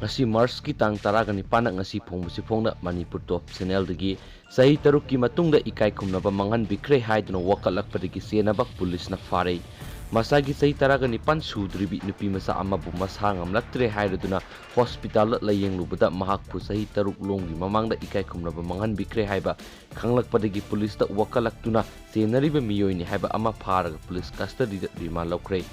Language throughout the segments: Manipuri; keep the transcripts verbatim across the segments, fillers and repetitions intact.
ꯉꯁꯤ ꯃꯥꯔꯆꯀꯤ ꯇꯥꯡ ꯇꯔꯥꯒ ꯅꯤꯄꯥꯟꯗ ꯉꯁꯤ ꯐꯣꯡꯕꯁꯤ ꯐꯣꯡꯅ ꯃꯅꯤꯄꯨꯔ ꯇꯣꯞ ꯆꯦꯅꯦꯜꯗꯒꯤ ꯆꯍꯤ ꯇꯔꯨꯛꯀꯤ ꯃꯇꯨꯡꯗ ꯏꯀꯥꯏ ꯈꯨꯝꯅꯕ ꯃꯥꯡꯍꯟꯕꯤꯈ꯭ꯔꯦ ꯍꯥꯏꯗꯨꯅ ꯋꯥꯀꯠꯂꯛꯄꯗꯒꯤ ꯆꯦꯟꯅꯕ ꯄꯨꯂꯤꯁꯅ ꯐꯥꯔꯦ꯫ ꯃꯁꯥꯒꯤ ꯆꯍꯤ ꯇꯔꯥꯒ ꯅꯤꯄꯥꯟ ꯁꯨꯗ꯭ꯔꯤꯕꯤ ꯅꯨꯄꯤ ꯃꯆꯥ ꯑꯃꯕꯨ ꯃꯁꯥ ꯉꯝꯂꯛꯇ꯭ꯔꯦ ꯍꯥꯏꯔꯗꯨꯅ ꯍꯣꯁꯄꯤꯇꯥꯜꯗ ꯂꯥꯌꯦꯡꯂꯨꯕꯗ ꯃꯍꯥꯛꯄꯨ ꯆꯍꯤ ꯇꯔꯨꯛ ꯂꯣꯝꯒꯤ ꯃꯃꯥꯡꯗ ꯏꯀꯥꯏ ꯈꯨꯝꯅꯕ ꯃꯥꯡꯍꯟꯕꯤꯈ꯭ꯔꯦ ꯍꯥꯏꯕ ꯈꯪꯂꯛꯄꯗꯒꯤ ꯄꯨꯂꯤꯁꯇ ꯋꯥꯀꯠꯂꯛꯇꯨꯅ ꯆꯦꯟꯅꯔꯤꯕ ꯃꯤꯑꯣꯏꯅꯤ ꯍꯥꯏꯕ ꯑꯃ ꯐꯥꯔꯒ ꯄꯨꯂꯤꯁ ꯀꯁꯇꯗꯤꯗ ꯔꯤꯃꯥꯟ ꯂꯧꯈ꯭ꯔꯦ꯫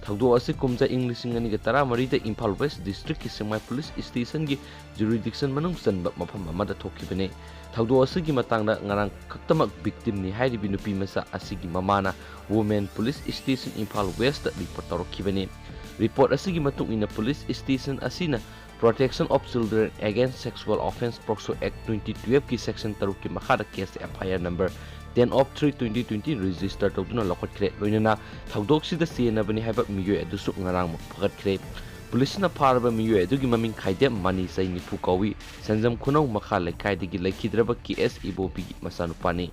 ꯊꯧꯗꯣꯛ ꯑꯁꯤ ꯀꯨꯝꯖꯥ ꯏꯪ ꯂꯤꯁꯤꯡ ꯑꯅꯤꯒ ꯇꯔꯥꯃꯔꯤꯗ ꯏꯝꯐꯥꯜ ꯋꯦꯁ ꯗꯤꯁꯇ꯭ꯔꯤꯛꯀꯤ ꯁꯦꯛꯃꯥꯏ ꯄꯨꯂꯤꯁ ꯁ꯭ꯇꯦꯁꯟꯒꯤ ꯖꯨꯔꯤꯗꯤꯛꯁꯟ ꯃꯅꯨꯡ ꯆꯟꯕ ꯃꯐꯝ ꯑꯃꯗ ꯊꯣꯛꯈꯤꯕꯅꯤ꯫ ꯊꯧꯗꯣꯛ ꯑꯁꯤꯒꯤ ꯃꯇꯥꯡꯗ ꯉꯔꯥꯡ ꯈꯛꯇꯃꯛ ꯚꯤꯛꯇꯤꯝꯅꯤ ꯍꯥꯏꯔꯤꯕꯤ ꯅꯨꯄꯤ ꯃꯆꯥ ꯑꯁꯤꯒꯤ ꯃꯃꯥꯅ ꯋꯨꯃꯦꯟ ꯄꯨꯂꯤꯁ ꯁ꯭ꯇꯦꯁꯟ ꯏꯝꯐꯥꯜ ꯋꯦꯁꯇ ꯔꯤꯄꯣꯔꯠ ꯇꯧꯔꯛꯈꯤꯕꯅꯤ꯫ ꯔꯤꯄꯣꯔꯠ ꯑꯁꯤꯒꯤ ꯃꯇꯨꯡ ꯏꯟꯅ ꯄꯨꯂꯤꯁ ꯁ꯭ꯇꯦꯁꯟ ꯑꯁꯤꯅ Protection of Children Against Sexual Offence POCSO Act twenty twelve ꯀꯤ ꯁꯦꯛꯁꯟ ꯇꯔꯨꯛꯀꯤ ꯃꯈꯥꯗ case F I R number ten of three twenty twenty register ꯇꯧꯗꯨꯅ ꯂꯧꯈꯠꯈ꯭ꯔꯦ꯫ ꯂꯣꯏꯅꯅ ꯊꯧꯗꯣꯛꯁꯤꯗ ꯆꯦꯟꯅꯕꯅꯤ ꯍꯥꯏꯕ ꯃꯤꯑꯣꯏ ꯑꯗꯨꯁꯨ ꯉꯔꯥꯡꯃꯛ ꯐꯒꯠꯈ꯭ꯔꯦ꯫ ꯄꯨꯂꯤꯁꯅ ꯐꯥꯔꯕ ꯃꯤꯑꯣꯏ ꯑꯗꯨꯒꯤ ꯃꯃꯤꯡ ꯈꯥꯏꯗꯦꯝ ꯃꯅꯤ, ꯆꯍꯤ ꯅꯤꯐꯨ ꯀꯧꯏ꯫ ꯁꯟꯖꯝ ꯈꯨꯅꯧ ꯃꯈꯥ ꯂꯩꯀꯥꯏꯗꯒꯤ ꯂꯩꯈꯤꯗ꯭ꯔꯕ ꯀꯦ ꯑꯦꯁ ꯏꯕꯣꯕꯤꯒꯤ ꯃꯆꯥꯅꯨꯄꯥꯅꯤ꯫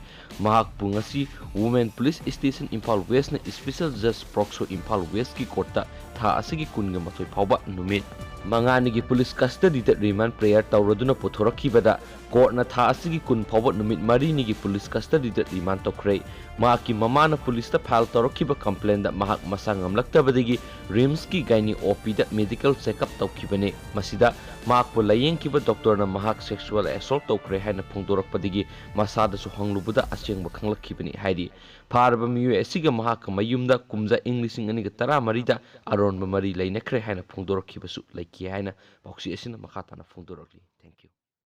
ꯃꯍꯥꯛꯄꯨ ꯉꯁꯤ ꯋꯨꯃꯦꯟ ꯄꯨꯂꯤꯁ ꯁ꯭ꯇꯦꯁꯟ ꯏꯝꯐꯥꯜ ꯋꯦꯁꯅ ꯁ꯭ꯄꯦꯁꯦꯜ ꯖꯖ ꯄꯣꯛꯁꯣ ꯏꯝꯐꯥꯜ ꯋꯦꯁꯀꯤ ꯀꯣꯔꯠꯇ ꯊꯥ ꯑꯁꯤꯒꯤ ꯀꯨꯟꯒ ꯃꯥꯊꯣꯏ ꯐꯥꯎꯕ ꯅꯨꯃꯤꯠ ꯃꯉꯥꯅꯤꯒꯤ ꯄꯨꯂꯤꯁ ꯀꯁꯇꯗꯤꯗ ꯔꯤꯃꯥꯟ ꯄ꯭ꯔꯦꯌꯔ ꯇꯧꯔꯗꯨꯅ ꯄꯨꯊꯣꯔꯛꯈꯤꯕꯗ ꯀꯣꯔꯠꯅ ꯊꯥ ꯑꯁꯤꯒꯤ ꯀꯨꯟ ꯐꯥꯎꯕ ꯅꯨꯃꯤꯠ ꯃꯔꯤꯅꯤꯒꯤ ꯄꯨꯂꯤꯁ ꯀꯁꯇꯗꯤꯗ ꯔꯤꯃꯥꯟ ꯇꯧꯈ꯭ꯔꯦ꯫ ꯃꯍꯥꯛꯀꯤ ꯃꯃꯥꯅ ꯄꯨꯂꯤꯁꯇ ꯐꯥꯏꯜ ꯇꯧꯔꯛꯈꯤꯕ ꯀꯝꯄ꯭ꯂꯦꯟꯗ ꯃꯍꯥꯛ ꯃꯁꯥ ꯉꯝꯂꯛꯇꯕꯗꯒꯤ ꯔꯤꯝꯁꯀꯤ ꯒꯥꯏꯅꯤ ꯑꯣ ꯄꯤꯗ ꯃꯦꯗꯤꯀꯦꯜ ꯆꯦꯛꯑꯞ ꯇꯧꯈꯤꯕꯅꯤ꯫ ꯃꯁꯤꯗ ꯃꯍꯥꯛꯄꯨ ꯂꯥꯌꯦꯡꯈꯤꯕ ꯗꯣꯛꯇꯔꯅ ꯃꯍꯥꯛ ꯁꯦꯛꯁꯨꯑꯦꯜ ꯑꯦꯁꯣꯜꯠ ꯇꯧꯈ꯭ꯔꯦ ꯍꯥꯏꯅ ꯐꯣꯡꯗꯣꯔꯛꯄꯗꯒꯤ ꯃꯁꯥꯗꯁꯨ ꯍꯪꯂꯨꯕꯗ ꯑꯁꯦꯡꯕ ꯈꯪꯂꯛꯈꯤꯕꯅꯤ ꯍꯥꯏꯔꯤ꯫ ꯐꯥꯔꯕ ꯃꯤꯑꯣꯏ ꯑꯁꯤꯒ ꯃꯍꯥꯛꯀ ꯃꯌꯨꯝꯗ ꯀꯨꯝꯖꯥ ꯏꯪ ꯂꯤꯁꯤꯡ ꯑꯅꯤꯒ ꯇꯔꯥꯃꯔꯤꯗ ꯑꯔꯣꯟꯕ ꯃꯔꯤ ꯂꯩꯅꯈ꯭ꯔꯦ ꯍꯥꯏꯅ ꯐꯣꯡꯗꯣꯔꯛꯈꯤꯕꯁꯨ ꯂꯩꯈꯤ ꯍꯥꯏꯅ ꯄꯥꯎꯆꯦ ꯑꯁꯤꯅ ꯃꯈꯥ ꯇꯥꯅ ꯐꯣꯡꯗꯣꯔꯛꯂꯤ꯫ Thank you꯫